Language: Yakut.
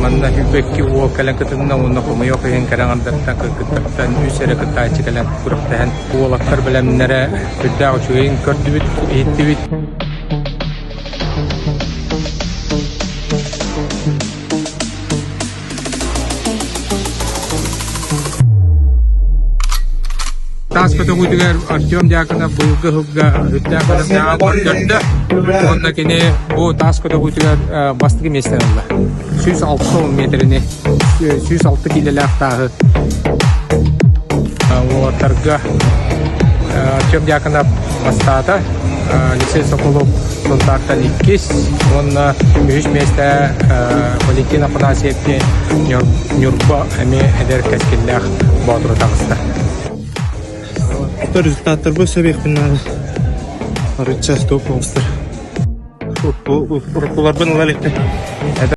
Манна 22 уол кэлэн кытынна уонна хомойуох иһин кэрэ аҥардартан кыргыттартан үс эрэ кыттааччы кэлэн күрэхтэһэн уолаттар бэлэмнэрэ сүрдээх үчүгэйин көрдүбүт, иһиттибит. Таас көтөҕүүтүгэр Артем Дьяконов быйылгы сылга үрдээх бэлэмнээҕин көрдөрдө. Уонна кини бу таас көтөҕүүтүгэр бастакы миэстэни ылла. 160 миэтэрэни, 106 киилэлээх тааһы уолаттарга Артем Дьяконов бастаата. Алексей Соколов Сунтаартан иккис уонна үһүс миэстэ Валентин Афанасьев диэн Ньурба эмиэ эдэр кэскиллээх боотуру таҕыста. Результаттарбын сөбүөхпүн наада. Арычча топ оҕустар. Уруккуларбын ыла иликтэр.